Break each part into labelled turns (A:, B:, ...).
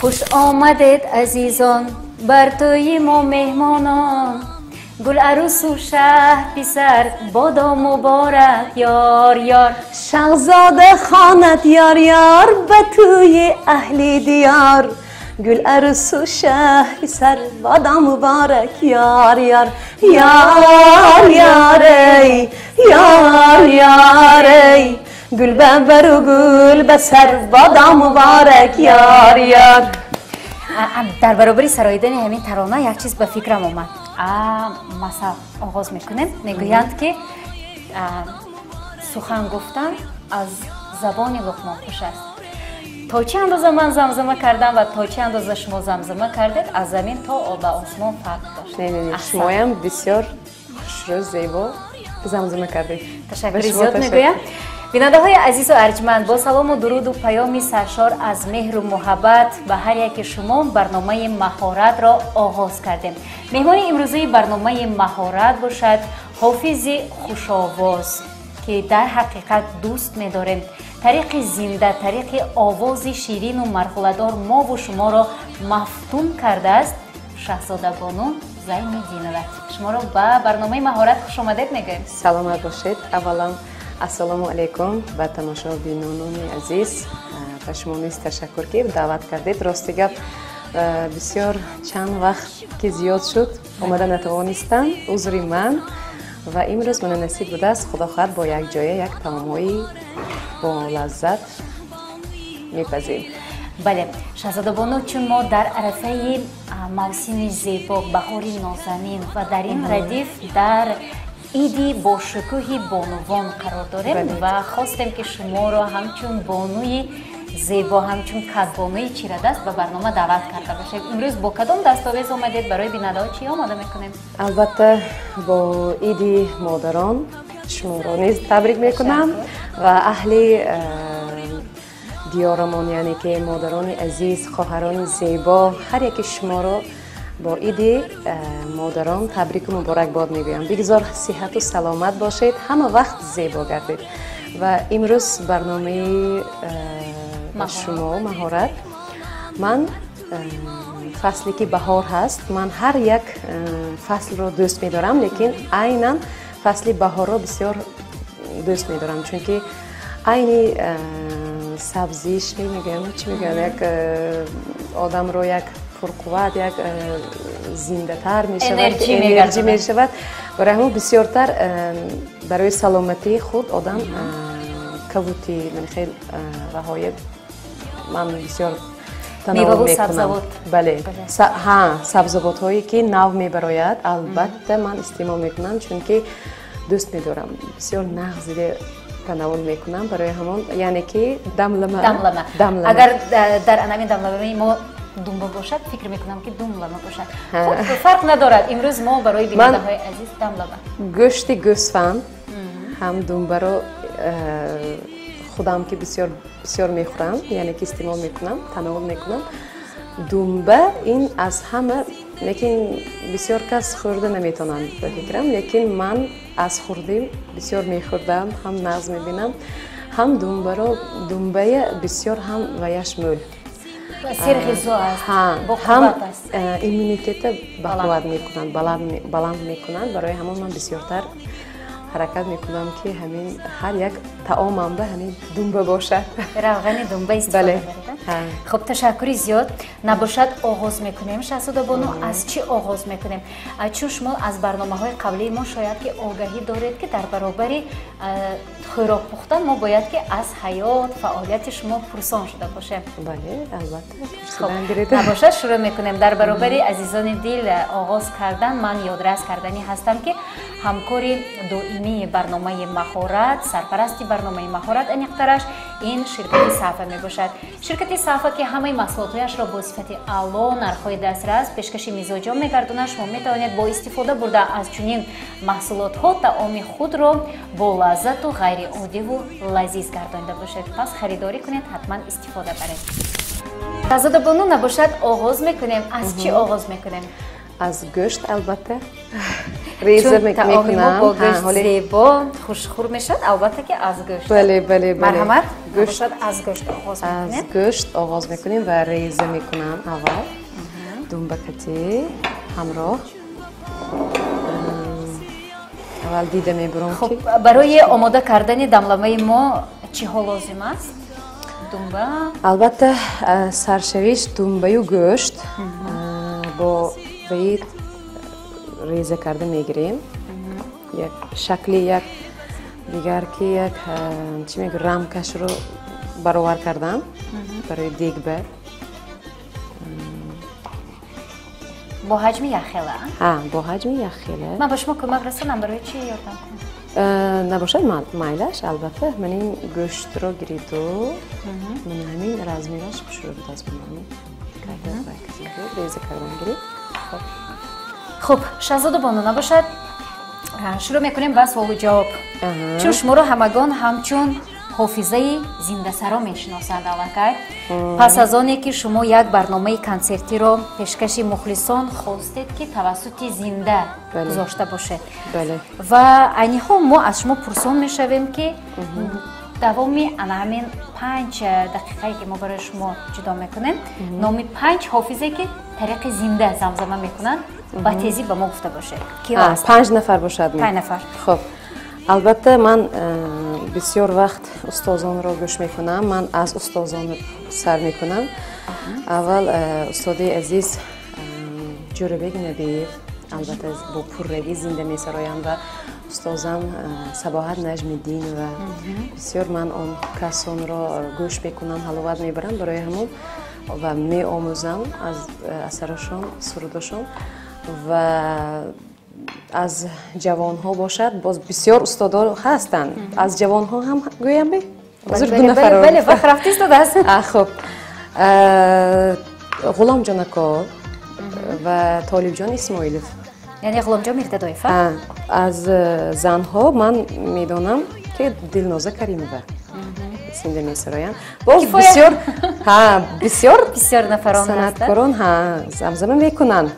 A: Хуш омадед, азизон, бар тӯи мо меҳмонон, гул арӯсу шаҳ писар бодо муборак, ёр ёр.
B: Шаҳзода хонад ёр ёр ба тӯи аҳли диёр, гул арӯсу шаҳ писар бодо муборак, ёр ёр, ёр ёр эй, ёр ёр эй, гул ба бару гул ба сар бодо муборак, ёр ёр.
A: Дар баробари сароидани ҳамин тарона як чиз ба фикрам омад. Масал оғоз мекунем. Мегӯянд, ки сухан гуфтан аз забони Луқмон хуш аст. То чӣ андоза ман замзама кардам ва то чӣ андоза шумо замзама кардед, аз замин то ба осмон фарқ дошт.
B: Шумоям бисёр хушрӯ, зебо замзама кардед.
A: Ташаккури зиёд мегӯям. Бинандаҳои азизу арҷманд, бо салому дуруду паёми саршор аз меҳру муҳаббат ба ҳар яке шумо барномаи Маҳоратро оғоз кардем. Меҳмони имрӯзаи барномаи Маҳорат бошад ҳофизи хушовоз, ки дар ҳақиқат дӯст медорем. Тариқи зинда, тариқи овози ширину марҳуладор мову шуморо мафтун кардааст, Шаҳзодабону Зайниддинова. Шуморо ба барномаи Маҳорат хушомадед мегӯем.
B: Саломат бошед. Аввалан, ассалому алайкум ба тамошобинонони азиз. Ба шумо низ ташаккур, ки даъват кардед. Рости гап, бисёр чанд вақт ки зиёд шуд, омада натавонистам, узри ман. Ва имрӯз мана насиб будааст, худо хоҳад, бо як ҷоя як таомҳои бо лаззат мепазем.
A: Бале, Шаҳзодабону, чун мо дар арафаи мавсими зебо, баҳори нозанин ва дар ин радиф дар иди бошукӯҳи бонувон қарор дорем ва хостем, ки шуморо ҳамчун бонуи зебо, ҳамчун кадбонуи чирадаст ба барнома даъват карда бошем. Имрӯз бо кадом дастовез омадед? Барои бинандаҳо чӣ омода мекунем?
B: Албатта, бо иди модарон шуморо низ табрик мекунам ва аҳли диёрамон, яъне ки модарони азиз, хоҳарони зебо, ҳар яки шуморо бо иди модарон табрику муборакбод мегӯям. Бигзор сиҳату саломат бошед, ҳама вақт зебо гардед. Ва имрӯз барномаи шумо Маҳорат, ман фасле ки баҳор ҳаст, ман ҳар як фаслро дӯст медорам, лекин айнан фасли баҳорро бисёр дӯст медорам, чунки айни сабзиш мегӯям, чӣ мегӯям, як одамро як пурқувват, як зиндатар мешавад, энерҷӣ мешавад. Барои ҳамон бисёртар барои саломатии худ одам кавути хел ваҳоя ман бисёр
A: танаввул мекунам.
B: Бале, ҳа, сабзавотҳое ки нав мебарояд, албатта, ман истеъмол мекунам, чунки дӯст медорам, бисёр нағз танаввул мекунам. Барои ҳамон, яъне ки дамлама.
A: Дамлама. Агар дар анамин дамламаи мо думба бошад, фикр мекунам, ки думлама бошад. Хуб, фарқ надорад. Имрӯз мо барои бинандаҳои азиз дамлама.
B: Гӯшти гӯсфанд ҳам думбаро худам ки бисёр бисёр мехӯрам, яъне ки истеъмол мекунам, танаввул мекунам. Думба ин аз ҳама, лекин бисёр кас хӯрда наметавонанд, ба фикрам, лекин ман аз хурдӣ бисёр мехӯрдам, ҳам нағз мебинам, ҳам думбаро, думбая бисёр ҳам ваяш мӯл
A: серғизо аст.
B: Ҳам иммунитета бақувват мекунанд, баланд мекунанд. Барои ҳамон ман бисёртар ҳаракат мекунам, ки ҳамин ҳар як таомамда ҳамин думба бошад.
A: Равғани думба истифода баред. Хуб, ташаккури зиёд. Набошад, оғоз мекунем. Шаҳзодабону, аз чӣ оғоз мекунем? Чун шумо аз барномаҳои қаблии мо шояд ки огаҳӣ доред, ки дар баробари хӯрок пухтан мо бояд ки аз ҳаёт, фаъолияти шумо пурсон шуда бошем.
B: Бале, албатта.
A: Набошад, шурӯъ мекунем. Дар баробари, азизони дил, оғоз кардан, ман ёдрас карданӣ ҳастам, ки ҳамкори доимии барномаи Маҳорат, сарпарасти барномаи Маҳорат, аниқтараш, ин ширкати Сафа мебошад. Ширкати Сафа, ки ҳамаи маҳсулотҳояшро бо сифати аъло, нархҳои дастрас пешкаши мизоҷон мегардонад. Шумо метавонед бо истифода бурда аз чунин маҳсулотҳо таоми худро бо лаззату ғайриоддиву лазиз гардонида бошед. Пас харидорӣ кунед, ҳатман истифода баред. Шаҳзодабону, набошад, оғоз мекунем. Аз чӣ оғоз мекунем?
B: Аз гӯшт, албатта. Реза мекунам.
A: Бо гӯшт зебо хушхӯр мешавад, албатта ки аз гӯшт.
B: Бале, бале, бале.
A: Марҳамат, гӯшт аз гӯшт оғоз мекунем.
B: Аз гӯшт оғоз мекунем ва реза мекунам аввал. Думбакати ҳамроҳ. Аввал дида мебурам ки.
A: Хуб, барои омода кардани дамламаи мо чиҳо лозим аст? Думба?
B: Албатта, саршавиш думбаю гӯшт бо ваид реза карда мегирем. Як шакли як дигар ки як чӣ мегӯ рамкашро баровар кардам барои дегба.
A: Бо ҳаҷми якхела?
B: Ҳа, бо ҳаҷми якхела.
A: Ман ба шумо кӯмак расонам, барои чӣ ёрдам кунам?
B: Набошад, майлаш, албатта. Ман ин гӯштро гириду ман ҳамин размераш хушрӯ будааст. Ман ҳамин карда реза кардам гирид.
A: Хуб, Шаҳзода бону, набошад, шурӯъ мекунем ба суолу ҷавоб. Чун шуморо ҳамагон ҳамчун ҳофизаи зиндасаро мешиносанд аллакай. Пас аз оне ки шумо як барномаи консертиро пешкаши мухлисон хостед, ки тавассути зинда гузошта бошед. Ва айни ҳол мо аз шумо пурсон мешавем, ки давоми ана ҳамин 5 дақиқае ки мо барои шумо ҷудо мекунем, номи 5 ҳофизе ки тариқи зинда замзама мекунанд, ба тезӣ ба мо гуфта бошед.
B: 5 нафар бошад?
A: 5 нафар.
B: Хуб, албатта ман бисёр вақт устозонро гӯш мекунам, ман аз устозон сар мекунам. Аввал устоди азиз Ҷӯрабек Набиев, албатта бо пуррагӣ зинда месароям, ва устозам Сабоҳат Наҷмиддинова. Бисёр ман он касонро гӯш мекунам, ҳаловат мебарам барои ҳамон ва меомӯзам аз асарашон, сурудашон. Ва аз ҷавонҳо бошад, боз бисёр устодо ҳастанд. Аз ҷавонҳо ҳам гӯям бе? Ҳозир 2 нафар.
A: Бале, вақт рафта истодааст.
B: Хуб, Ғуломҷон ако ва Толибҷон Исмоилов.
A: Яъне Ғуломҷон Мирдадоев?
B: Аз занҳо ман медонам ки Дилноза Каримова зинда месароянд. Боз бисёр, бисёр
A: бисёр нафарон
B: санъаткорон замзама мекунанд.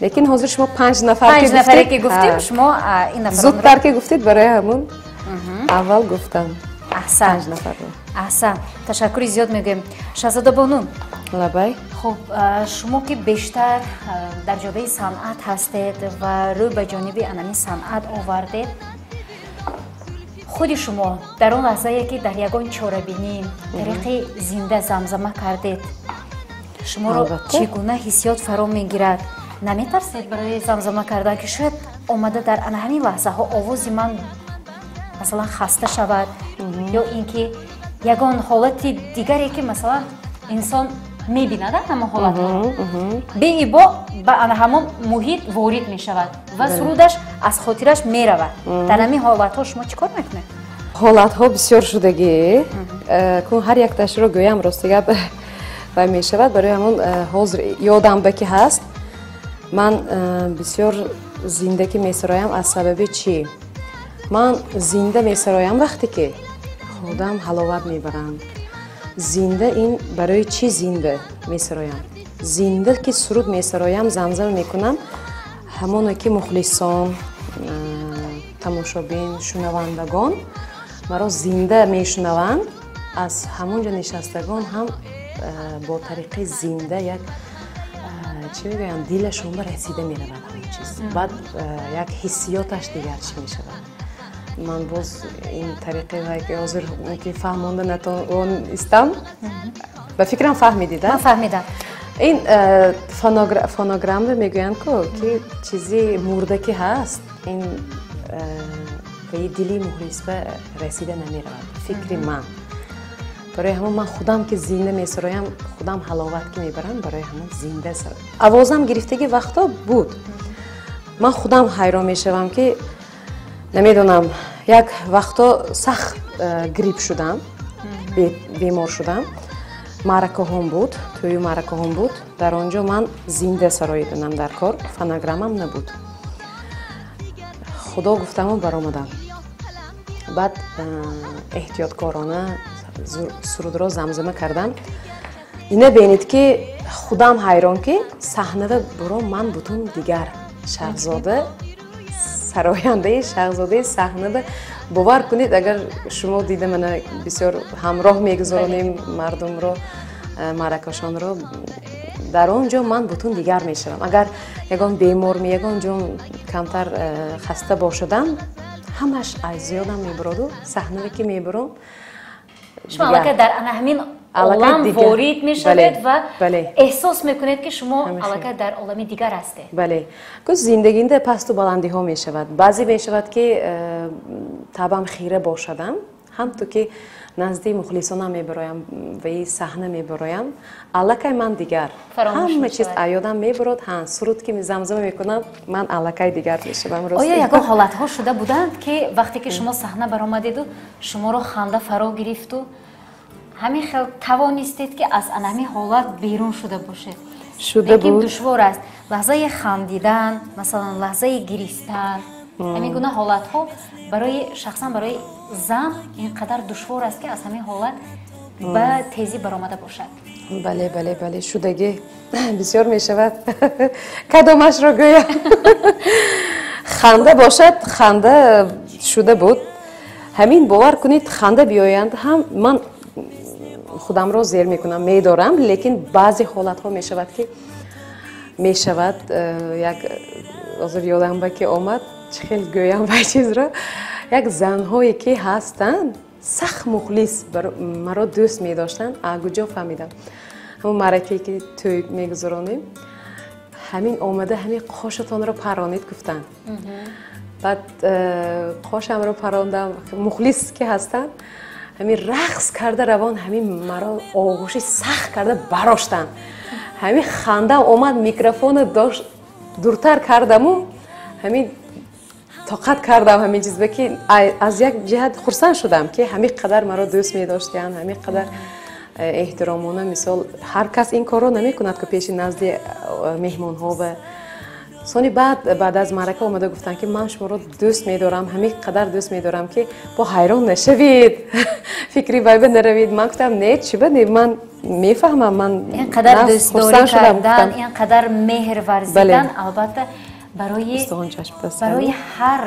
B: Лекин ҳозир шумо 5 нафар
A: ки 5 нафаре ки гуфтем, шумо ин нафаронро
B: зудтар ки гуфтед, барои ҳамон аввал гуфтам.
A: Аҳсан,
B: 5 нафарро.
A: Аҳсан, ташаккури зиёд мегӯем. Шаҳзода бону.
B: Лабай.
A: Хуб, шумо ки бештар дар ҷодаи санъат ҳастед ва рӯ ба ҷониби анами санъат овардед, худи шумо дар он лаҳзае ки дар ягон чорабинӣ тариқи зинда замзама кардед, шуморо чӣ гуна ҳиссиёт фаро мегирад? Наметарсед барои замзама кардан, ки шояд омада дар ана ҳамин лаҳзаҳо овози ман масалан хаста шавад, ё ин ки ягон ҳолати дигаре ки масалан инсон мебинад ҳамон ҳолатҳо, беибо ба ана ҳамон муҳит ворид мешавад ва сурудаш аз хотираш меравад. Дар ҳамин ҳолатҳо шумо чӣ кор мекунед?
B: Ҳолатҳо бисёр шудагӣ, кун ҳар якташро гӯям рости гап вай мешавад. Барои ҳамон ҳозир ёдам ба ки ҳаст, ман бисёр зинда ки месароям. Аз сабаби чӣ? Ман зинда месароям вақте ки худам ҳаловат мебарам. Зинда ин барои чӣ зинда месароям? Зинда ки суруд месароям, замзама мекунам, ҳамоне ки мухлисон, тамошобин, шунавандагон маро зинда мешунаванд, аз ҳамон ҷо нишастагон ҳам бо тариқи зинда як чӣ мегӯям, дилашон ба расида меравад ҳамон чиз. Баъд як ҳиссиёташ дигар чӣ мешавад. Ман боз ин тариқи ки ҳозир ки фаҳмонда натонистам, ба фикрам фаҳмидид?
A: Ман фаҳмидам.
B: Ин фонограмма мегӯянд ку, ки чизи мурда ки ҳаст, ин ба дили мухлис ба расида намеравад, фикри ман. Барои ҳамон ман худам ки зинда месароям, худам ҳаловат ки мебарам, барои ҳамон зинда сароям. Овозам гирифтаги вақто буд. Ман худам ҳайрон мешавам ки намедонам, як вақто сахт грипп шудам, бемор шудам. Маъракаҳом буд, тӯю маъракаҳом буд. Дар он ҷо ман зинда сароиданам дар кор, фонограммам набуд. Худо гуфтаму баромадам. Баъд эҳтиёткорона сурудро замзама кардам. Ина бинед ки худам ҳайрон, ки саҳнада буром ман бутун дигар Шаҳзода сарояндаи шаҳзодаи саҳнада бовар кунед, агар шумо дида мана бисёр ҳамроҳ мегузаронем мардумро, маъракашонро, дар он ҷо ман бутун дигар мешавам. Агар ягон бемор, ягон ҷо камтар хаста бошадам, ҳамаш аз ёдам мебуроду саҳнае ки мебурам.
A: Шумо аллакай дар ана ҳамин олам ворид мешавед ва эҳсос мекунед, ки шумо аллакай дар олами дигар ҳастед.
B: Бале, зиндагинда пасту баландиҳо мешавад. Баъзе мешавад, ки табам хира бошадам, ҳамту ки назди мухлисонам мебароям ва и саҳна мебароям, аллакай ман дигар, ҳама чиз аёдам мебурод. Ҳа, суруд ки замзама мекунам, ман аллакай дигар мешавам.
A: Оё ягон ҳолатҳо шуда буданд, ки вақте ки шумо саҳна баромадеду шуморо ханда фаро гирифту ҳамин хел тавонистед, ки аз ана ҳамин ҳолат берун шуда бошед?
B: Шуда буд.
A: Душвор аст лаҳзаи хандидан, масалан, лаҳзаи гиристан. Ҳамин гуна ҳолатҳо барои шахсан барои зан ин қадар душвор аст, ки аз ҳамин ҳолат ба тезӣ баромада бошад.
B: Бале, бале, бале, шудагӣ бисёр мешавад. Кадомашро гӯям? Ханда бошад, ханда шуда буд. Ҳамин, бовар кунед, ханда биёянд ҳам, ман худамро зер мекунам, медорам, лекин баъзе ҳолатҳо мешавад, ки мешавад. Як ҳозир ёдам ба ки омад, чӣ хел гӯям вай чизро, як занҳое ки ҳастанд, сахт мухлис, маро дӯст медоштанд. Куҷо фаҳмидам? Ҳамон маъракае ки тӯй мегузаронем, ҳамин омада, ҳамин қошатонро паронед гуфтанд. Баъд қошамро парондам. Мухлис ки ҳастанд, ҳамин рақс карда равон, ҳамин маро оғӯши сахт карда бароштанд. Ҳамин хандам омад, микрофонро дошт дуртар кардаму ҳамин тоқат кардам. Ҳамин чизба ки аз як ҷиҳат хурсанд шудам, ки ҳамин қадар маро дӯст медоштиянд, ҳамин қадар эҳтиромона. Мисол, ҳар кас ин корро намекунад, ки пеши назди меҳмонҳо. Ба сони баъд аз маърака омада гуфтанд, ки ман шуморо дӯст медорам, ҳамин қадар дӯст медорам, ки бо ҳайрон нашавед, фикри вайба наравед. Ман гуфтам: не, чӣ ба не, ман мефаҳмам, ман
A: ин қадар дӯстдорӣ кардан, ин қадар меҳр варзидан албатта барои ҳар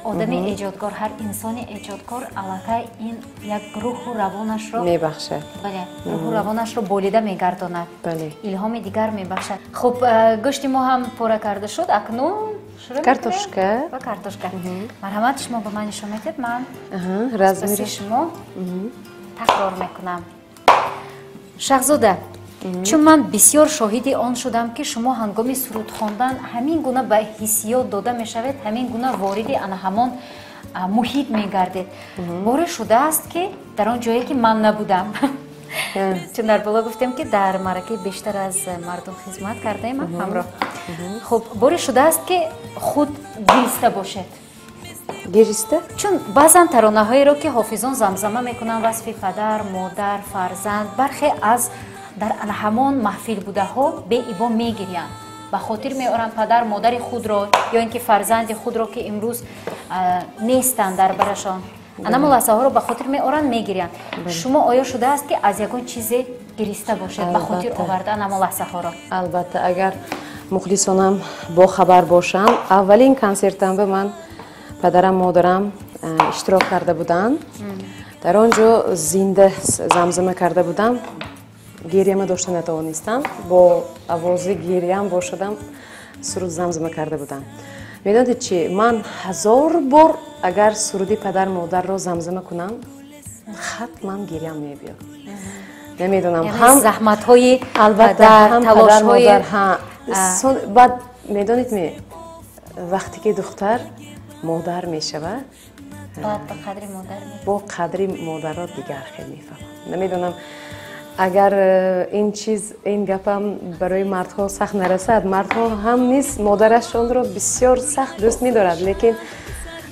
A: одами эҷодкор, ҳар инсони эҷодкор аллакай ин як рӯҳу равонашро
B: мебахшад.
A: Бале, рӯҳу равонашро болида мегардонад, илҳоми дигар мебахшад. Хуб, гӯшти мо ҳам пора карда шуд, акнун
B: картошка.
A: Ва картошка. Марҳамат, шумо ба ман нишон медиҳед, ман паси шумо такрор мекунам. Шаҳзода, чун ман бисёр шоҳиди он шудам, ки шумо ҳангоми суруд хондан ҳамин гуна ба ҳиссиёт дода мешавед, ҳамин гуна вориди ана ҳамон муҳит мегардед, боре шудааст, ки дар он ҷое ки ман набудам, чун дар боло гуфтем, ки дар маъракаи бештар аз мардум хизмат кардаем ҳамроҳ, хуб, боре шудааст, ки худ гириста бошед?
B: Гириста?
A: Чун баъзан таронаҳоеро, ки ҳофизон замзама мекунанд, васфи падар, модар, фарзанд, бархе аз дар ҳамон маҳфил будаҳо беибо мегириянд, ба хотир меоранд падар модари худро ё ин ки фарзанди худро, ки имрӯз нестанд дар барашон, анамо лаҳзаҳоро ба хотир меоранд, мегириянд. Шумо оё шудааст, ки аз ягон чизе гириста бошед, ба хотир оварда анамо лаҳзаҳоро?
B: Албатта, агар мухлисонам бохабар бошанд, аввалин консертам ба ман падарам, модарам иштирок карда буданд. Дар он ҷо зинда замзама карда будам, гирьяма дошта натавонистам, бо овози гирьям бошадам суруд замзама карда будам. Медонед чи, ман ҳазор бор агар суруди падар модарро замзама кунам, ҳатман гирьям мебиёд. Намедонам,
A: ҳам заҳматҳои
B: албатта, ҳам падар модар. Баъд медонед ме, вақте ки духтар модар мешавад, бо қадри модарро дигар хел мефаҳмам. Намедонам, агар ин чиз, ин гапам барои мардҳо сахт нарасад, мардҳо ҳам низ модарашонро бисёр сахт дӯст медорад, лекин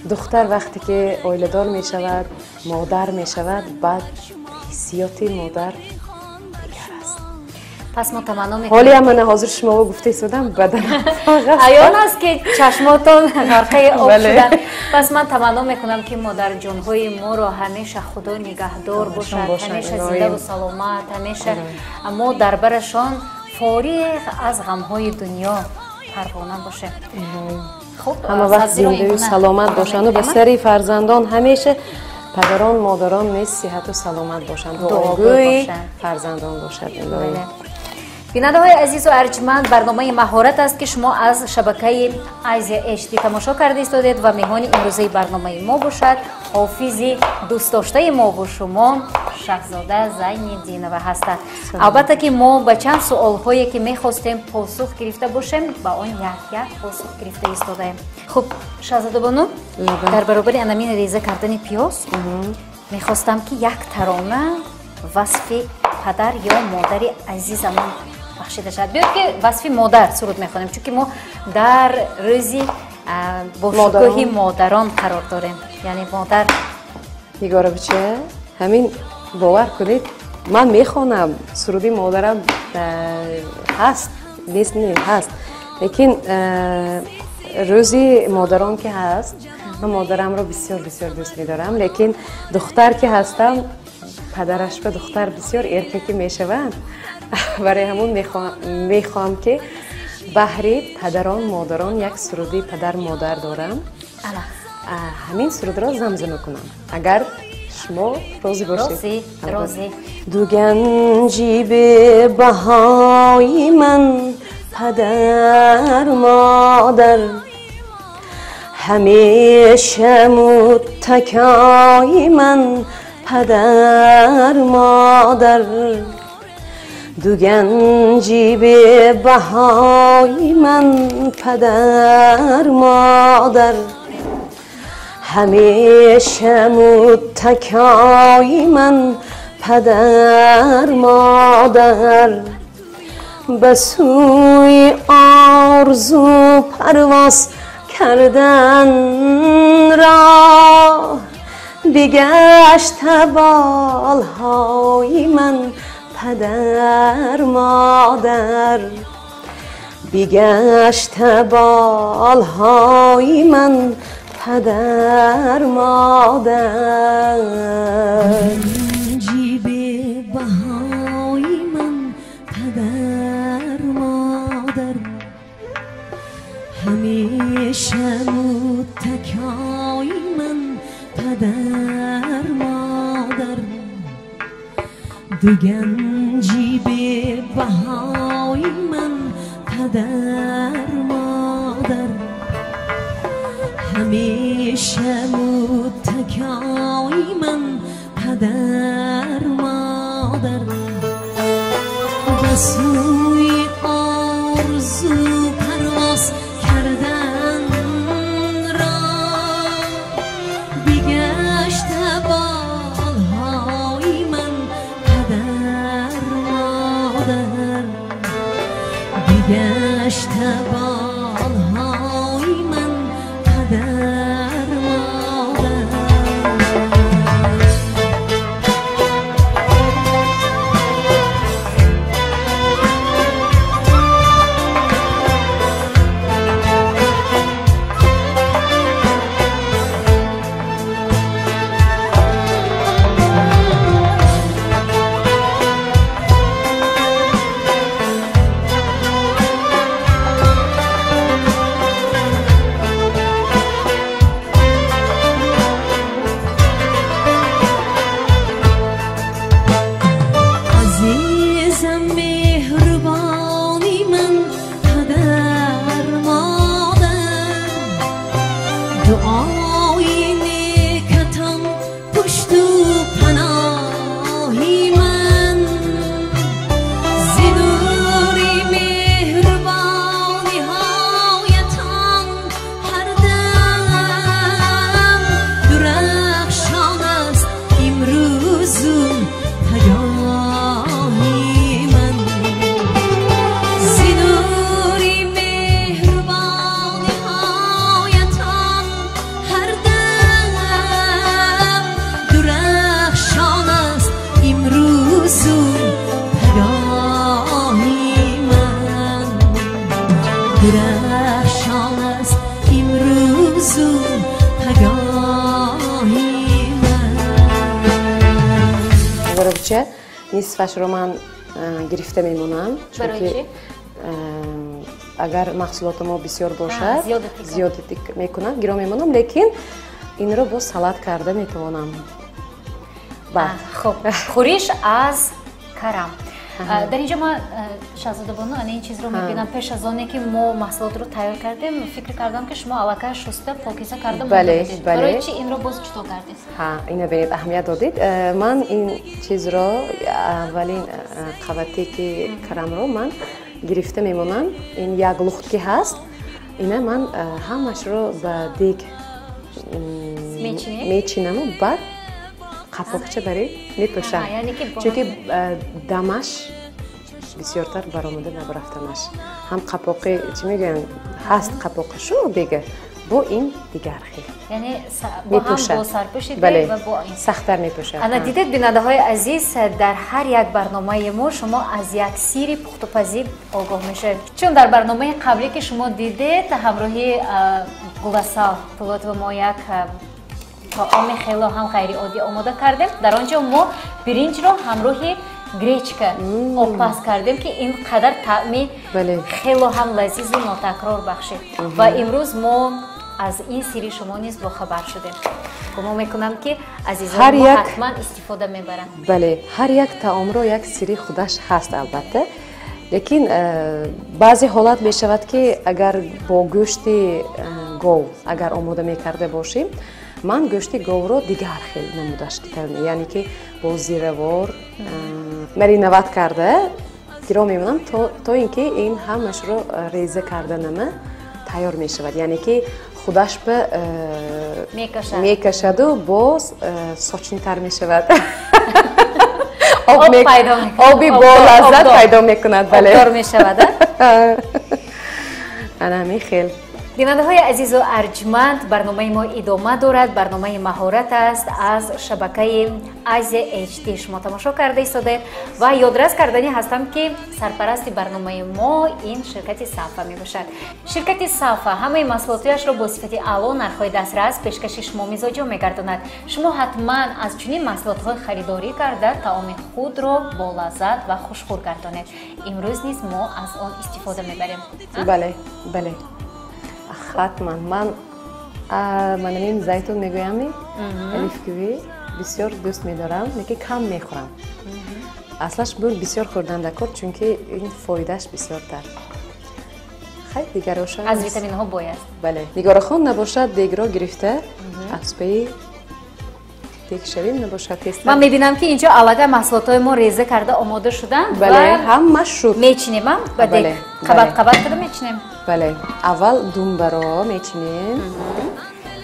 B: духтар вақте ки оиладор мешавад, модар мешавад, баъд ҳиссиёти модар дигар аст.
A: Пас мо таманно мекунем.
B: Ҳолиам мана ҳозир шумо гуфта истодам, баданам
A: аён аст, ки чашмотон ғарқаи об шуданд. Пас ман таманно мекунам, ки модарҷонҳои моро ҳамеша Худо нигаҳдор бошад, ҳамеша зиндаву саломат, ҳамеша мо дар барашон фориғ аз ғамҳои дунё парвона бошем.
B: Ҳама вақт зиндаю саломат бошанд ва ба сари фарзандон ҳамеша падарон, модарон низ сиҳату саломат бошанд, дуогӯи фарзандон бошад.
A: Бинандаҳои азизу арҷманд, барномаи маҳорат аст, ки шумо аз шабакаи Азия HD тамошо карда истодед ва меҳмони имрӯзаи барномаи мо бошад ҳофизи дӯстдоштаи мову шумо Шаҳзода Зайниддинова ҳастанд. Албатта ки мо ба чанд суолҳое ки мехостем посух гирифта бошем, ба он як-як посух гирифта истодаем. Хуб, Шаҳзодабону, дар баробари анамин реза кардани пиёз мехостам, ки як тарона васфи падар ё модари азизамон бахшида шавад. Биёд ки васфи модар суруд мехонем, чунки мо дар рӯзи бошукӯҳи модарон қарор дорем, яъне модар.
B: Нигора бича, ҳамин бовар кунед, ман мехонам, суруди модарам ҳаст, нест не, ҳаст, лекин рӯзи модарон ки ҳаст, ман модарамро бисёр бисёр дӯст медорам, лекин духтар ки ҳастам, падараш ба духтар бисёр эркакӣ мешаванд. Барои ҳамун мехоҳам, ки баҳри падарон, модарон як суруди падар модар дорам, ҳамин сурудро замзама кунам, агар шумо розӣ бошед.
A: Розӣ.
B: Ду ганҷи бебаҳои ман падар модар, ҳамеша муттакои ман падар модар, ду ганҷи бебаҳои ман падар модар, ҳамеша муттакои ман падар модар, ба сӯи орзу парвоз кардан роҳ бигашта болҳои ман падар модар, бигашта болҳои ман падар модар.
C: Ганҷи бебаҳои ман падар модар, ҳамеша муттакои ман падар модар, ду ганҷи бебаҳои ман падар модар, ҳамеша муттакои ман падар модар, ба сӯи орзу парвоз кардан роҳ бигашта болҳои ман падар модар, бигашта болҳои ман падар модар. Азизам, меҳрубони ман падар модар, дуои некатон пушту паноҳи ман, зи нури меҳрубониҳоятон ҳар дам дурахшон аст имрӯзу пагоҳи ман, зи нури меҳрубониҳоятон ҳар дам дурахшон аст имрӯзу пагоҳи ман, дурахшон аст имрӯзу пагоҳи ман.
B: Нигора, нисфашро ман гирифта мемонам,
A: Барои
B: чунки
A: чӣ?
B: Агар маҳсулоти мо бисёр бошад, зиёдатӣ мекунам, гиро мемонам, лекин инро бо салат карда метавонам.
A: Хуб, хӯриш аз карам. Дар инҷо ман, Шаҳзодабону, ана ин чизро мебинам. Пеш аз оне ки мо маҳсулотро тайёр кардем, фикр кардам, ки шумо аллакай шуста покиза карда монда. Барои чи инро боз ҷудо кардед?
B: Ина бинед, аҳамият додед. Ман ин чизро аввалин қабате ки карамро ман гирифта мемонам. Ин як лухт ки ҳаст, ина ман ҳамашро ба дег мечинаму баъд қапоқча бари мепӯшам, чунки дамаш бисёртар баромада набарафтанаш. Ҳам қапоқи чӣ мегӯянд, ҳаст қапоқи шу дега, бо ин дигар хел
A: мепӯшад,
B: сахттар мепӯшад.
A: Ана дидед, бинандаҳои азиз, дар ҳар як барномаи мо шумо аз як сири пухтупазӣ огоҳ мешавед. Чун дар барномаи қабле ки шумо дидед, ҳамроҳи Гуласал Пулотова мо як таоми хело ҳам ғайриоддӣ омода кардем. Дар он ҷо мо биринҷро ҳамроҳи гречка обпаз кардем, ки ин қадар таъми хело ҳам лазизу нотакрор бахшид. Ва имрӯз мо аз ин сири шумо низ бохабар шудем. Гумон мекунам, ки азизони мо ҳатман истифода мебаранд.
B: Бале, ҳар як таомро як сири худаш ҳаст, албатта. Лекин баъзе ҳолат мешавад, ки агар бо гӯшти гов агар омода мекарда бошем, ман гӯшти говро дигар хел намудаш, яъне ки бо зиравор мариноват карда гиро мемонам, то ин ки ин ҳамашро реза карда нама тайёр мешавад, яъне ки худаш ба мекашаду боз сочнитар мешавад. Оби бо лаззат пайдо мекунад. Бале,
A: обдор мешавад.
B: Ана ҳамин хел.
A: Бинандаҳои азизу арҷманд, барномаи мо идома дорад. Барномаи маҳорат аст аз шабакаи Азия HD шумо тамошо карда истодаед ва ёдрас кардани ҳастам, ки сарпарасти барномаи мо ин ширкати Сафа мебошад. Ширкати Сафа ҳамаи маҳсулотҳояшро бо сифати аъло, нархҳои дастрас пешкаши шумо мизоҷон мегардонад. Шумо ҳатман аз чунин маҳсулотҳои харидорӣ карда таоми худро бо лаззат ва хушхӯр гардонед. Имрӯз низ мо аз он истифода мебарем.
B: Бале, бале, ҳатман. Ман манамин зайтун мегӯям, оливковӣ бисёр дӯст медорам, лекин кам мехӯрам. Аслаш бур бисёр хӯрдан дакор, чунки ин фоидааш бисёртар. Хай, дигароша
A: аз витаминҳо бой аст.
B: Бале, Нигорахон, набошад дегро гирифта афспаи дег шавем, набошад тест.
A: Ман мебинам, ки инҷо аллакай маҳсулотҳои мо реза карда омода шуданд.
B: Бале, ҳама шуд.
A: Мечинем ба дег, қабат қабат карда мечинем.
B: Бале, аввал думбаро мечинем.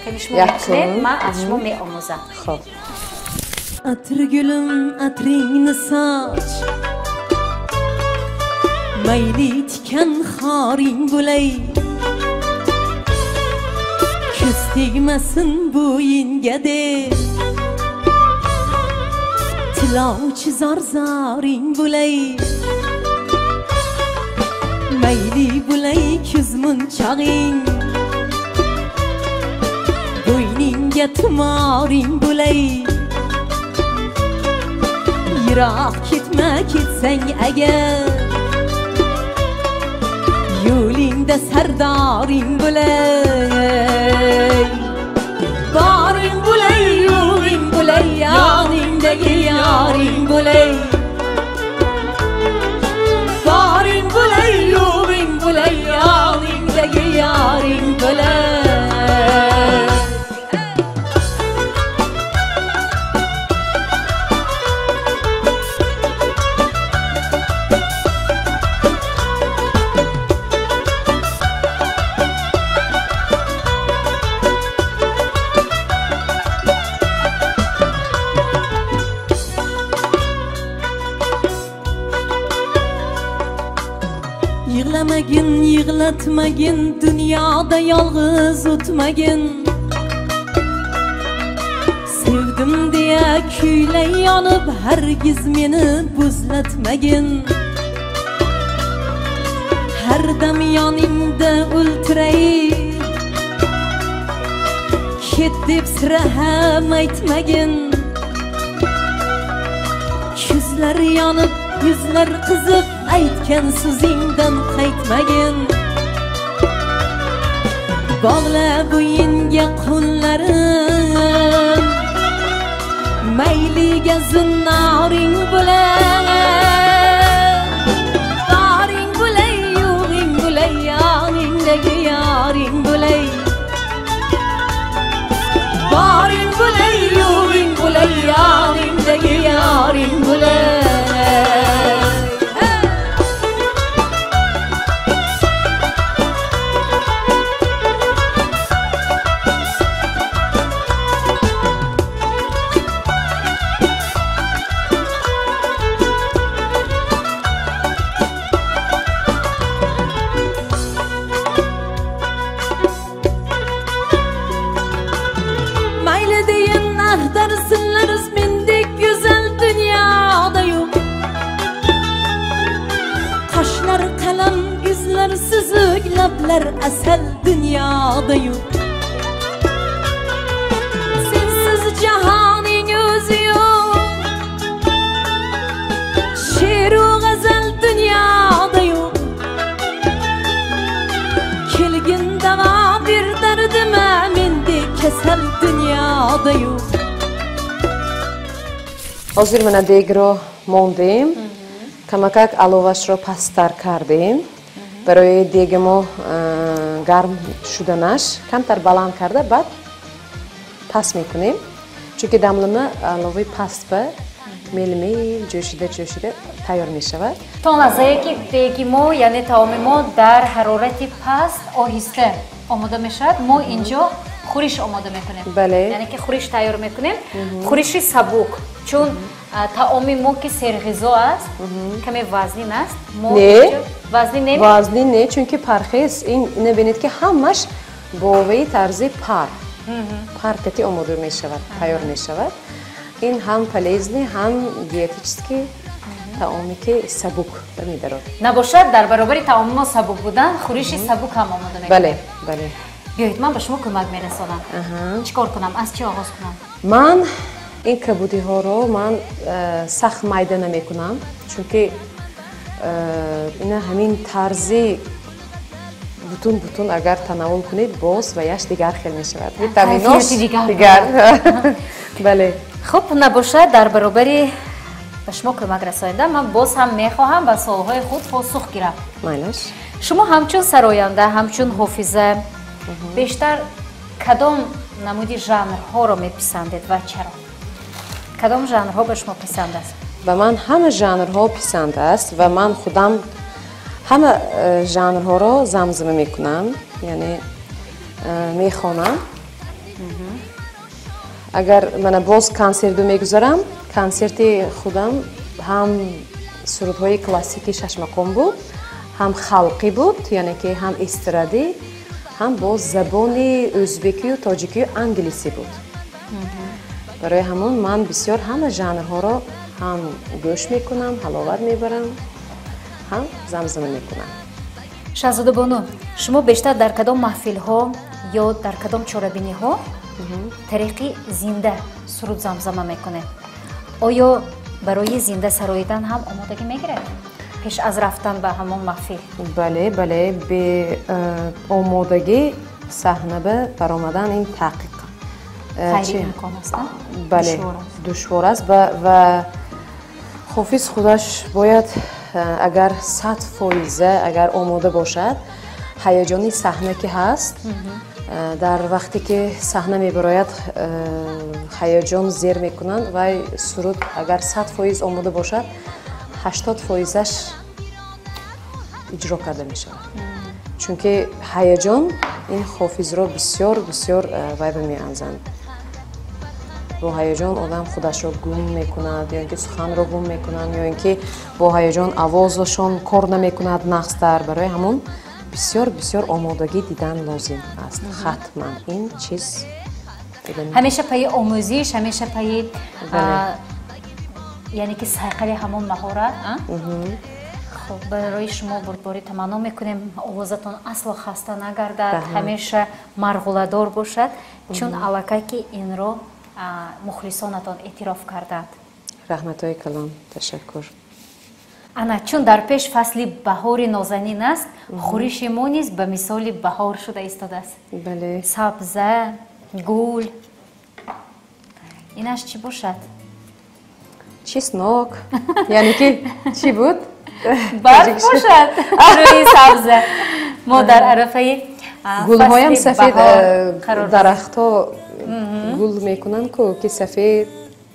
A: Кани шумо мечинед, ман аз шумо меомӯзам.
B: Хоб.
C: Atirgulum atringni soch, mayli tikan xoring bo'lay, ko'z tegmasin bo'yinga deb tilovchi zor zoring bo'lay, mayli bo'lay ko'zmunchog'ing, bo'yningga tumoring bo'lay, yiroq ketma ketsang agar, yo'lingda sardoring bo'lay, boring bo'lay, yo'g'ing bo'lay, yoningdagi yoring bo'lay, boring bo'lay, yo'g'ing bo'lay, yoningdagi yoring bo'lay. Yig'lamagin, yig'latmagin, dunyoda yolg'iz o'tmagin. Sevdim deya kuylay yonib, hargiz meni bo'zlatmagin. Har dam yoningda o'ltiray, ket deb sira ham aytmagin. Ko'zlar yonib, yuzlar qizib, aytgan so'zingdan qaytmagin. Bog'la bo'yinga qo'llarim, mayliga zinnoring bo'lay, boring bo'lay, yo'g'ing bo'lay, yoningdagi yoring bo'lay. Boring bo'lay, yo'g'ing bo'lay, yoningdagi yoring bo'lay. Lablar asal dunyoda yo'q, sensiz jahonning o'zi yo'q, she'ru g'azal dunyoda yo'q. Kelgin davo ber dardima, mendek kasal dunyoda yo'q.
B: Hozir mana degro мондем, камакак аловашро пасттар кардем. Барои деги мо гарм шуданаш камтар баланд карда, баъд паст мекунем, чунки дамлама аловаи паст ба мел-мел ҷӯшида ҷӯшида тайёр мешавад.
A: То лаҳзае ки деги мо, яъне таоми мо дар ҳарорати паст оҳиста омода мешавад, мо инҷо хӯриш омода мекунем.
B: Бале.
A: Яъне ки хӯриш тайёр мекунем, хӯриши сабук, чун таоми мо ки серғизо аст, каме вазнин аст.
B: Не,
A: вазнин не,
B: вазнин не, чунки пархез ин бинед ки ҳамаш боваи тарзи пар пар кати омода мешавад, тайёр мешавад. Ин ҳам полезный, ҳам диетический таоме ки сабук медарод.
A: Набошад, дар баробари таоми мо сабук будан, хӯриши сабук ҳам омода мекунем.
B: Бале, бале.
A: Биёед, ман ба шумо кӯмак мерасонам. Чӣ кор кунам, аз чӣ оғоз кунам?
B: Ман ин кабудиҳоро ман сахт майда намекунам, чунки ина ҳамин тарзи бутун бутун агар танаввул кунед, боз ваяш дигар хел мешавад, витаминош дигар. Бале.
A: Хуб, набошад, дар баробари ба шумо кӯмак расонидан, ман боз ҳам мехоҳам ба суолҳои худ посух гирам.
B: Майлаш.
A: Шумо ҳамчун сароянда, ҳамчун ҳофиза бештар кадом намуди жанрҳоро меписандед ва чаро? Кадом жанрҳо ба шумо писанд аст?
B: Ба ман ҳама жанрҳо писанд аст ва ман худам ҳама жанрҳоро замзама мекунам, яъне мехонам. Агар мана боз консерту мегузарам, консерти худам ҳам сурудҳои классики шашмақом буд, ҳам халқӣ буд, яъне ки ҳам эстрадӣ, ҳам боз забони ӯзбекию тоҷикию англисӣ буд. Барои ҳамон ман бисёр ҳама жанрҳоро ҳам гӯш мекунам, ҳаловат мебарам, ҳам замзама мекунам.
A: Шаҳзодабону, шумо бештар дар кадом маҳфилҳо ё дар кадом чорабиниҳо тариқи зинда суруд замзама мекунед? Оё барои зинда сароидан ҳам омодагӣ мегиред пеш аз рафтан ба ҳамон маҳфил?
B: Бале, бале, бе омодагӣ саҳна ба баромадан ин таҳқиқ
A: ғайриимкон аст.
B: Бале, душвор аст ва ҳофиз худаш бояд агар 100% агар омода бошад, ҳаяҷони саҳна ки ҳаст, дар вақте ки саҳна мебарояд ҳаяҷон зер мекунанд ва суруд агар 100% омода бошад, 80%-аш иҷро карда мешавад. Чунки ҳаяҷон ин ҳофизро бисёр бисёр вайба меанзанд. Бо ҳаяҷон одам худашро гум мекунад, ё ин ки суханро гум мекунад, ё ин ки бо ҳаяҷон овозашон кор намекунад нағзтар. Барои ҳамон бисёр бисёр омодагӣ дидан лозим аст. Ҳатман ин чиз
A: ҳамеша пайи омӯзиш, ҳамеша пайи яъне ки сайқали ҳамон маҳорат. Хуб, барои шумо бурдборӣ таманно мекунем, овозатон асло хаста нагардад, ҳамеша марғуладор бошад, чун аллакай ки инро мухлисонатон эътироф карданд.
B: Раҳматҳои калон, ташаккур.
A: Ана чун дар пеш фасли баҳори нозанин аст, хӯриши мо низ ба мисоли баҳор шуда истодааст.
B: Бале.
A: Сабза, гул. Инаш чӣ бошад?
B: Чеснок. Яъне ки чӣ буд?
A: Барф бошад рӯи сабза. Мо дар арафаи
B: гулҳоям сафед, дарахтҳо гул мекунанд ку, ки сафед,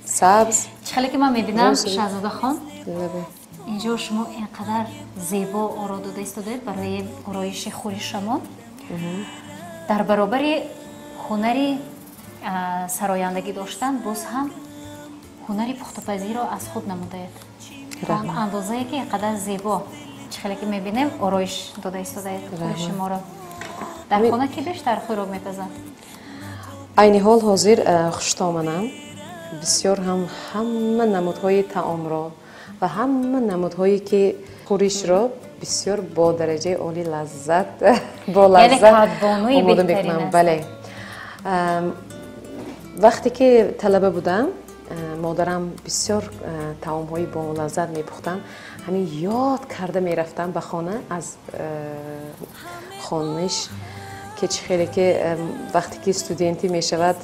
B: сабз.
A: Чӣ хеле ки ман мебинам, Шаҳзодахон, инҷо шумо ин қадар зебо оро дода истодаед барои ороиши хӯришамон. Дар баробари ҳунари сарояндагӣ доштан, боз ҳам ҳунари пухтупазиро аз худ намудаед. То он андозае ки ин қадар зебо, чӣ хеле ки мебинем, ороиш дода истодаед хӯриши моро. Дар хона ки бештар хӯрок мепазад?
B: Айни ҳол ҳозир хуштоманам. Бисёр ҳам ҳама намудҳои таомро ва ҳама намудҳое ки хӯришро бисёр бо дараҷаи олӣ лаззат, бо лаззат омода мекунам. Бале. Вақте ки талаба будам, модарам бисёр таомҳои болаззат мепухтанд. Ҳамин ёд карда мерафтам ба хона аз хониш, ки чӣ хеле ки вақте ки студентӣ мешавад,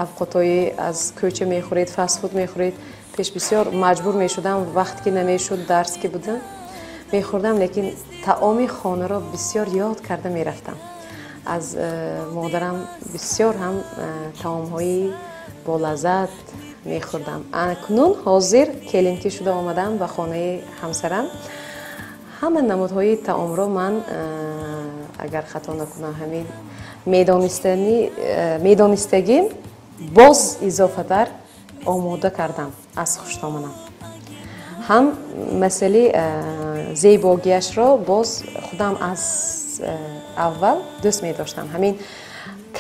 B: авқотҳои аз кӯча мехӯред, фастфуд мехӯред. Пеш бисёр маҷбур мешудам, вақт ки намешуд, дарс ки будам мехӯрдам, лекин таоми хонаро бисёр ёд карда мерафтам. Аз модарам бисёр ҳам таомҳои болаззат мехӯрдам. Акнун ҳозир келинкӣ шуда омадам ба хонаи ҳамсарам. Ҳама намудҳои таомро ман, агар хато накунам, ҳамин медонистагим боз изофатар омода кардам аз хуштоманам. Ҳам масъалаи зебогиашро боз худам аз аввал дӯст медоштам. Ҳамин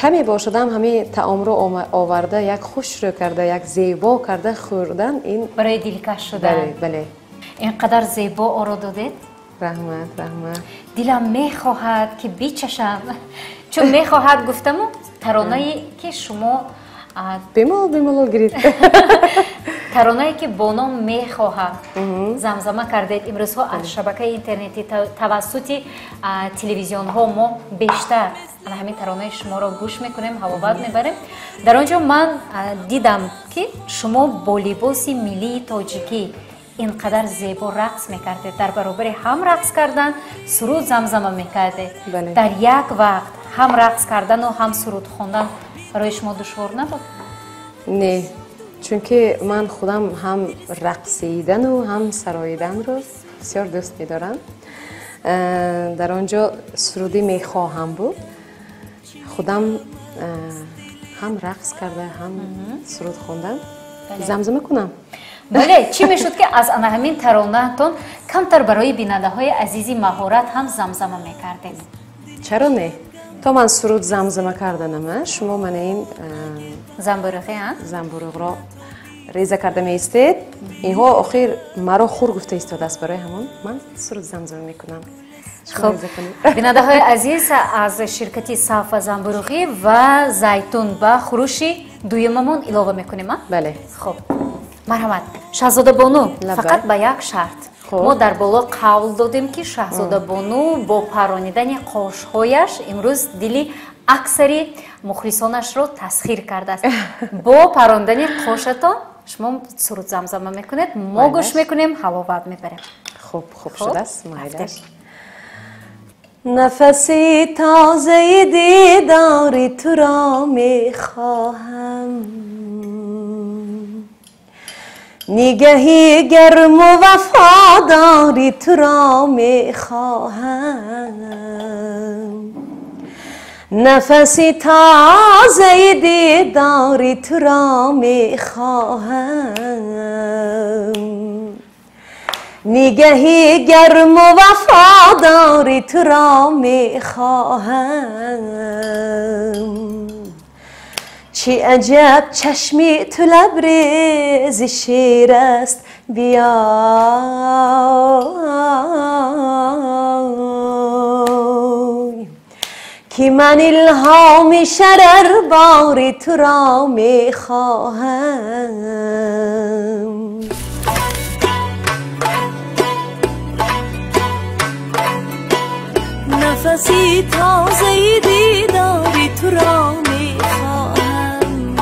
B: каме бошадам, ҳамин таомро оварда, як хушрӯ карда, як зебо карда хӯрдан, ин
A: барои дилкаш шудан.
B: Бале.
A: Ин қадар зебо оро додед.
B: Раҳмат, раҳмат.
A: Дилам мехоҳад ки бичашам. Чун мехоҳад гуфтаму таронае ки шумо
B: бемалол, бемалол гиред.
A: Таронае ки бо ном мехоҳам замзама кардед, имрӯзҳо аз шабакаи интернетӣ тавассути телевизионҳо мо бештар ана ҳамин таронаи шуморо гӯш мекунем, ҳаловат мебарем. Дар он ҷо ман дидам ки шумо бо либоси миллии тоҷикӣ ин қадар зебо рақс мекардед. Дар баробари ҳам рақс кардан суруд замзама мекардед. Дар як вақт ҳам рақс кардану ҳам суруд хондан барои шумо душвор набуд?
B: Не, чунки ман худам ҳам рақсидану ҳам сароиданро бисёр дӯст медорам. Дар он ҷо суруди мехоҳам буд. Худам ҳам рақс карда, ҳам суруд хондам. Замзама кунам?
A: Бале, чӣ мешуд ки аз ана ҳамин таронаатон камтар барои бинандаҳои азизи маҳорат ҳам замзама мекардед?
B: Чаро не? То ман суруд замзама карданама, шумо мана ин
A: замбуруғи, а?
B: Замбуруғро реза карда меистед. Инҳо охир маро хур гуфта истодааст, барои ҳамон ман суруд замзама мекунам.
A: Хуб, бинандаҳои азиз, аз ширкати Сафа замбуруғӣ ва зайтун ба хӯруши дуюмамон илова мекунем, а?
B: Бале.
A: Хуб, марҳамат. Шаҳзодабону, фақат ба як шарт. Мо дар боло қавл додем ки Шаҳзодабону бо паронидани қошҳояш имрӯз дили аксари мухлисонашро тасхир кардааст. Бо парондани қошатон шумо суруд замзама мекунед, мо гӯш мекунем, ҳаловат мебарем.
B: Хуб, хуб шудааст, майлаш. Нафаси тозаи дидори туро мехоҳам, нигаҳи гарму вафодори туро мехоҳам, нафаси тозаи дидори туро мехоҳам, нигаҳи гарму вафодори туро мехоҳам. Чӣ аҷаб чашми ту лабрези шер аст, биёй ки ман илҳоми шарарбори туро мехоҳам.
C: نفسی تازه دیداری تو را میخواهم،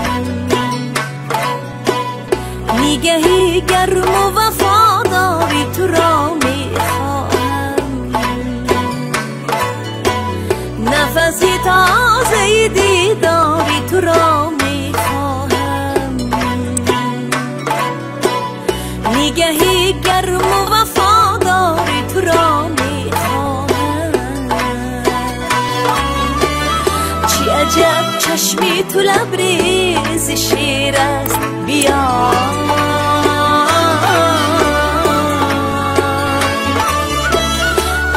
C: نگهی گرم و وفاداری تو را میخواهم، نفسی تازه دیداری تو را میخواهم، نگهی گرم و وفاداری تو را میخواهم. چی عجب چشمی تو لبریز شیر است، بیا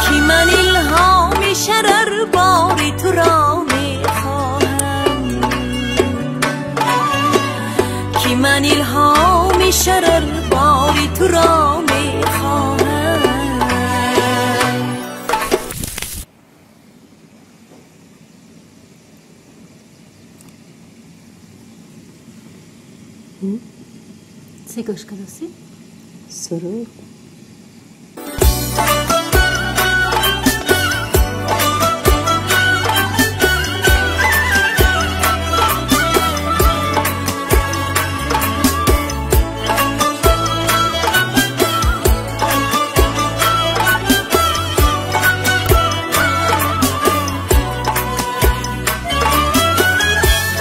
C: که من الهام شرر باری تو را میخواهم، که من الهام شرر باری تو را میخواهم.
A: چه گوش کردی؟
B: سرود.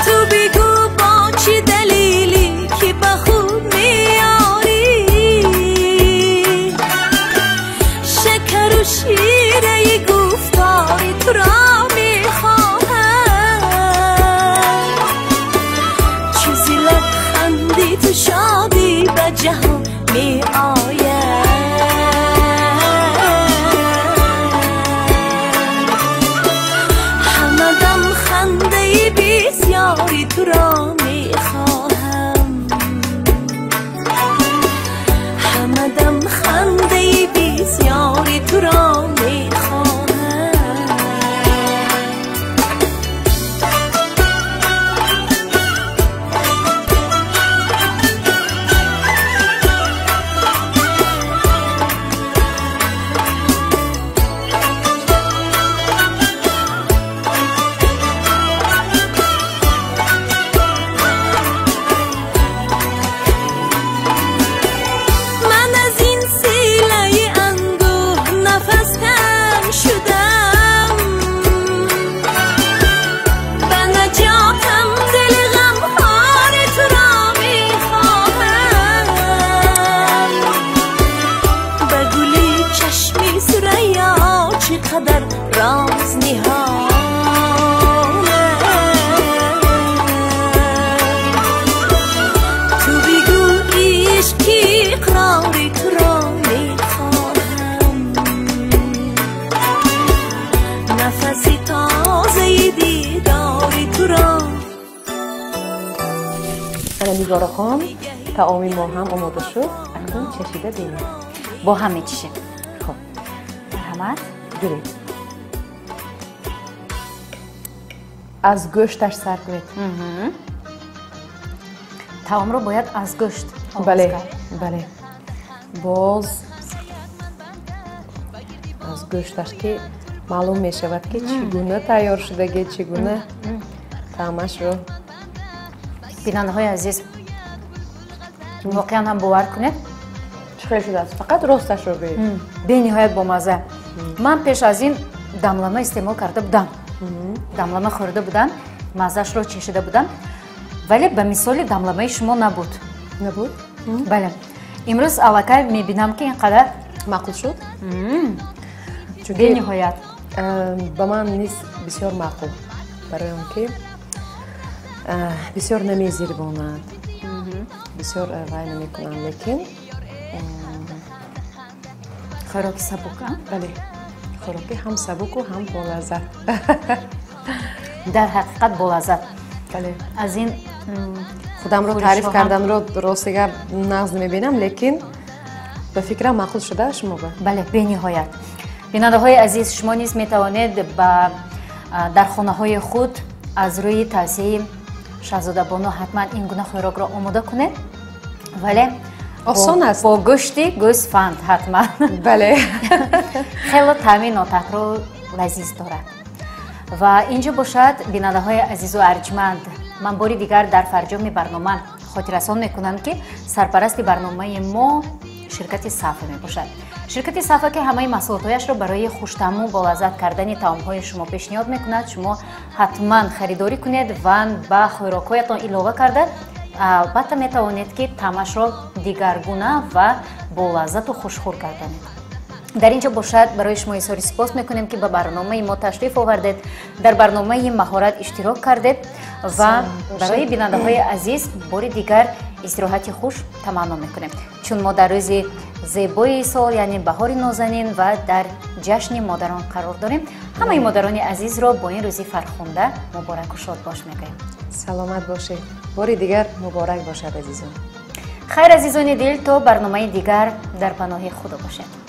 C: تو بگو با چه دلیلی که به خود میاری، شکر و شیره گفتاری تو را میخواهم، چیزی لبخندی تو شادی به جهان می آید، همه دم خنده بسیاری تو را میخواهم، همه دم خنده بسیاری تو را میخواهم. من از این سیله اندوه نفس تنگ شدم، به نجاتم دل غمخوار تو را میخواهم، به گل چشمی ثریا چقدر راز نهانم، تو بگو عشق که اقرار تو را میخواهم، نفس تازه دیدار تو را.
B: انا نگارا خان، таоми мо ҳам омода шуд. Акнун чашида бинем.
A: Бо ҳам мечишем.
B: Хуб,
A: марҳамат.
B: Гиред. Аз гӯшташ сар кунед.
A: Таомро бояд аз гӯшт оғоз
B: Бале,
A: кард.
B: бале. Боз аз гӯшташ ки маълум мешавад ки чӣ гуна тайёр шудагӣ, чӣ гуна таъмашро.
A: Бинандаҳои азиз, воқеан ҳам бовар кунед,
B: Чӣ хел шудааст? Фақат росташро гӯед.
A: Бениҳоят бомазза. Ман пеш аз ин дамлама истеъмол карда будам, дамлама хӯрда будам, маззаашро чешида будам, вале ба мисоли дамламаи шумо набуд.
B: Набуд?
A: Бале, имрӯз аллакай мебинам ки ин қадар
B: Маъқул шуд? Чунки
A: бениҳоят.
B: Ба ман низ бисёр маъқул, барои он ки бисёр намезирбонад, бисёр вай намекунанд, лекин
A: хӯроки сабук, а?
B: Бале, хӯроки ҳам сабуку ҳам болаззат.
A: Дар ҳақиқат болаззат.
B: Бале.
A: Аз ин
B: Худамро
A: хӯришҳо
B: таъриф
A: ҳам
B: карданро рости гап нағз намебинам, лекин ба фикрам маъқул шуда шумо ба.
A: Бале, бениҳоят. Бинандаҳои азиз, шумо низ метавонед дар хонаҳои худ аз рӯи тавсияи Шаҳзодабону ҳатман ин гуна хӯрокро омода кунед, вале
B: Осон аст.
A: Бо гӯшти гӯсфанд ҳатман.
B: Бале.
A: Хело таъми нотакрор лазиз дорад. Ва инҷо бошад, бинандаҳои азизу арҷманд, ман бори дигар дар фарҷоми барнома хотиррасон мекунам, ки сарпарасти барномаи мо ширкати Сафа мебошад. Ширкати Сафа, ки ҳамаи маҳсулотҳояшро барои хуштаъму болаззат кардани таомҳои шумо пешниҳод мекунад, шумо ҳатман харидорӣ кунед ва ба хӯрокҳоятон илова карда, албатта, метавонед, ки таъмашро дигаргуна ва болаззату хушхӯр гардонед. Дар ин ҷо бошад, барои шумо изҳори сипос мекунем, ки ба барномаи мо ташриф овардед, дар барномаи маҳорат иштирок кардед, ва барои бинандаҳои азиз бори дигар истироҳати хуш таманно мекунем, чун мо дар рӯзи зебои сол, яъне баҳори нозанин, ва дар ҷашни модарон қарор дорем. Ҳамаи модарони азизро бо ин рӯзи фархунда мубораку шодбош мегӯем.
B: Саломат бошед, бори дигар муборак бошад, азизон.
A: Хайр, азизони дил, то барномаи дигар дар паноҳи Худо бошед.